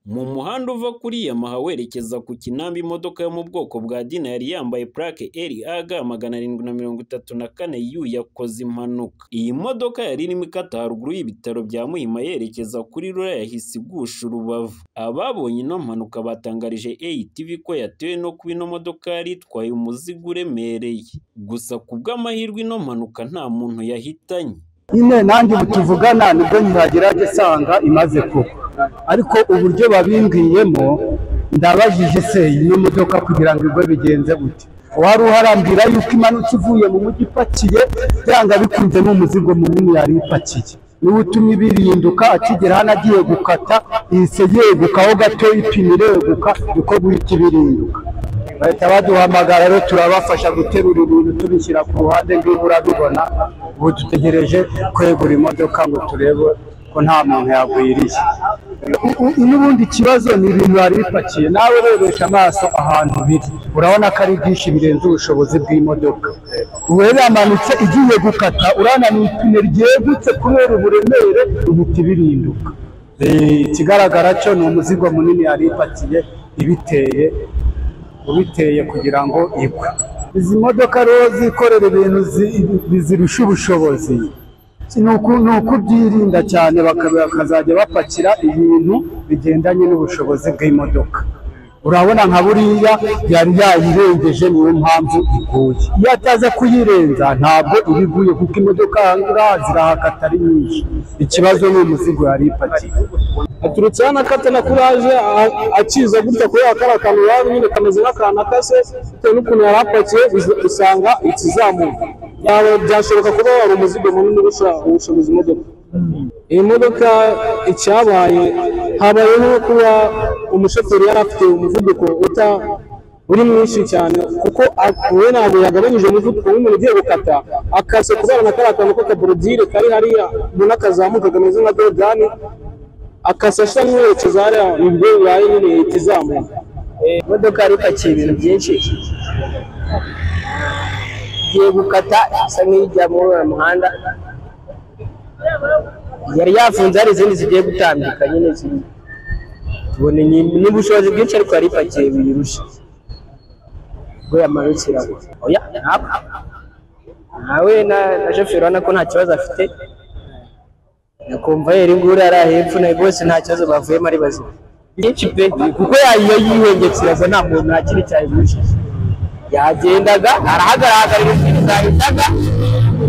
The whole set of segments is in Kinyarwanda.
Mu muhanda uva kuri Yamaha werekeza ku Kinamba, imodoka yo mu bwoko bwa Dina yari yambaye plaque RAG 734 U yakoze impanuka. Iyi modoka yari irimo ikata haruguru y'ibitaro bya Muhima yerekeza kuri Rura, yahise igusha urubavu. Ababonye ino mpanuka batangarije ATV ko yatewe no kuba ino modoka yari itwaye umuzigo uremereye. Gusa ku bw'amahirwe ino mpanuka nta muntu yahitanye. Nyine nanjye ubu tuvugana nibwo nkihagera nsanga imaze kuba, ariko uburyo babimbwiyemo ndabajije: se ino modoka kugira ngo igwe bigenze gute? Wari uharambwira yuko imanutse ivuye mu mujyi ipakiye, byanga bikunze n'umuzigo munini yari ipakiye niwe utumye ibirinduka. Akigera hano agiye gukata, ihise yegukaho gato, ipine ireguka, niko guhita ibirinduka. Bahita baduhamagara rero, turabafasha guterura ibintu tubishyira ku ruhande. Ngibi urabibona, ubu dutegereje kwegura imodoka ngo turebe ko nta muntu yagwiriye. N'ubundi ikibazo ni ibintu yari bipakiye. Nawe urebesha amaso ahantu biri, urabona ko ari byinshi birenze ubushobozi bw'imodoka. Ubu rero yamanutse igiye gukata, urabona ni ipine ryegutse kubera uburemere, ihita ibirinduka. Ikigaragara cyo ni umuzigo munini yari ipakiye ibiteye, ubiteye kugira ngo igwe. Izi modoka rero zikorera ibintu bizirusha ubushobozi, ni ukubyirinda cyane, bakazajya bapakira ibintu bigendanye n'ubushobozi bw'imodoka. Urabona nka buriya yari yayirengeje, niyo mpamvu iguye. Iyo ataza kuyirenza ntabwo iba iguye, kuko imodoka aha ngaha zirahakata ari nyinshi. Ikibazo ni umuzigo yari ipakiye. Aturutse hano akata na kuraje, akiza gutya kubera kari akantu yaba nyine kameze nk'akantu akase, bitewe n'ukuntu yari apakiye usanga ikizamuka. Yaba byashoboka kuba wari umuzigo munini urusha ubushobozi imodoka. Iyi modoka icyabaye, habayeho kuba umushoferi yari afite umuvuduko uta uri mwinshi cyane, kuko we ntabwo yagabanyije umuvuduko nk'umuntu ugiye gukata. Akase kubera na kariya kantu k'akaborodire kari hariya, ubona kazamuka kameze nka dodani, akase asa nk'uwerekeza hariya, nibwo bibaye nyine ihita izamuka. Imodoka yari ipakiye ibintu byinshi, igiye gukata isa nk'ijya muri uriya muhanda yari yafunze, hari izindi zigiye gutambika nyine tubona ni ubushobozi bwinshi, ariko yari ipakiye biyirusha, ubwo yamanutse iragwa. Oya, ntabwo nawe na shoferi urabona ko nta kibazo afite, na convoyeur nguriya ari hepfo, na bose nta kibazo, bavuyemo ari bazima. Byinshi pe, kuko yayiyo yihengetse iragwa, nta muntu, nta kindi cyayigushije. Yagendaga arahagarara, izindi zahitaga,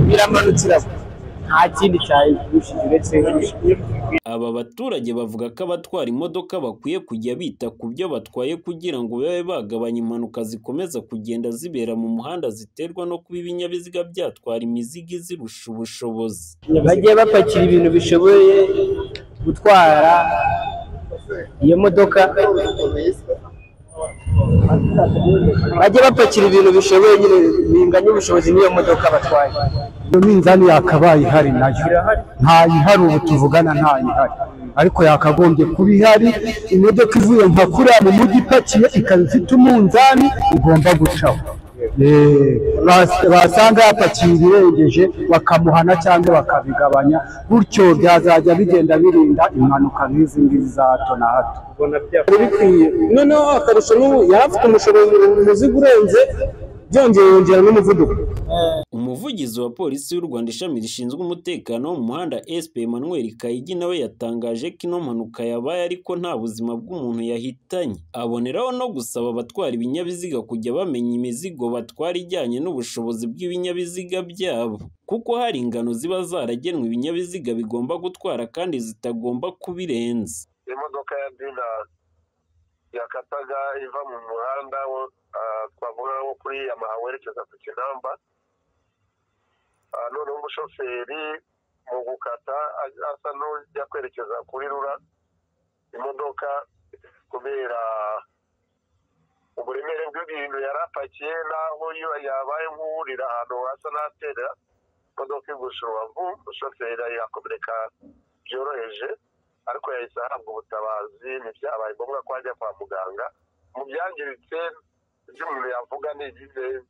biramanutse iragwa, nta kindi cyayigushije uretse Aba baturage bavuga ko abatwara imodoka bakwiye kujya bita ku byo batwaye kugira ngo babe bagabanya impanuka zikomeza kugenda zibera mu muhanda ziterwa no kuba ibinyabiziga byatwara imizigo izirusha ubushobozi. Bagiye bapakira ibintu bishoboye gutwara iyo modoka, bajye bapakira ibintu bishoboye nyine, binganya ubushobozi n'iyo modoka batwaye. Iyo minzani yakabaye ihari nayo ntayihari, ubu tuvugana ntayihari, ariko yakagombye kuba ihari. Imodoka ivuye nka kuriya mu mujyi ipakiye, ikaba ifite umunzani igomba gucaho, basanga yapakiye ibirengeje bakamuhana cyangwa bakabigabanya. Gutyo byazajya bigenda birinda impanuka nk'izi ngizi za hato na hato. Byari bikwiye. Noneho akarusho n'ubu yari afite umushobozi, umuzigo urenze, byongeye yongera n'umuvuduko. Umuvugizi wa Polisi y'u Rwanda, ishami rishinzwe umutekano wo mu muhanda, SP Emmanuel Kayigi, nawe yatangaje ko ino mpanuka yabaye ariko nta buzima bw'umuntu yahitanye. Aboneraho no gusaba abatwara ibinyabiziga kujya bamenya imizigo batwara ijyanye n'ubushobozi bw'ibinyabiziga byabo, kuko hari ingano ziba zaragenwe ibinyabiziga bigomba gutwara kandi zitagomba kubirenza. Imodoka ya Dina yakataga iva mu muhanda twavuga wo kuri Yamaha werekeza ku Kinamba, noneho umushoferi mu gukata asa n'ujya kwerekeza kuri Rura, imodoka kubera uburemere bw'ibintu yari apakiye n'aho yo yabaye nk'uwurira ahantu hasa n'ahaterera, imodoka igusha urubavu, umushoferi yakomereka byoroheje, ariko yahise ahabwa ubutabazi, ntibyabaye ngombwa ko ajya kwa muganga. Mu byangiritse Ibyo umuntu yavuga ni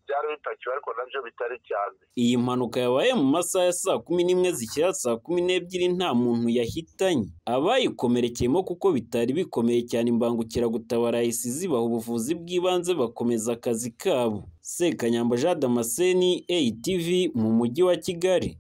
byari bipakiwe ariko nabyo bitari cyane. Iyi mpanuka yabaye mu masaha ya saa 11 zishyira saa 12 nta muntu yahitanye. Abayikomerekeyemo kuko bitari bikomeye cyane, imbangukiragutabara yahise zibaha ubuvuzi bw'ibanze bakomeza akazi kabo. Sekanyamba Jean Damascene, ATV mu mujyi wa Kigali.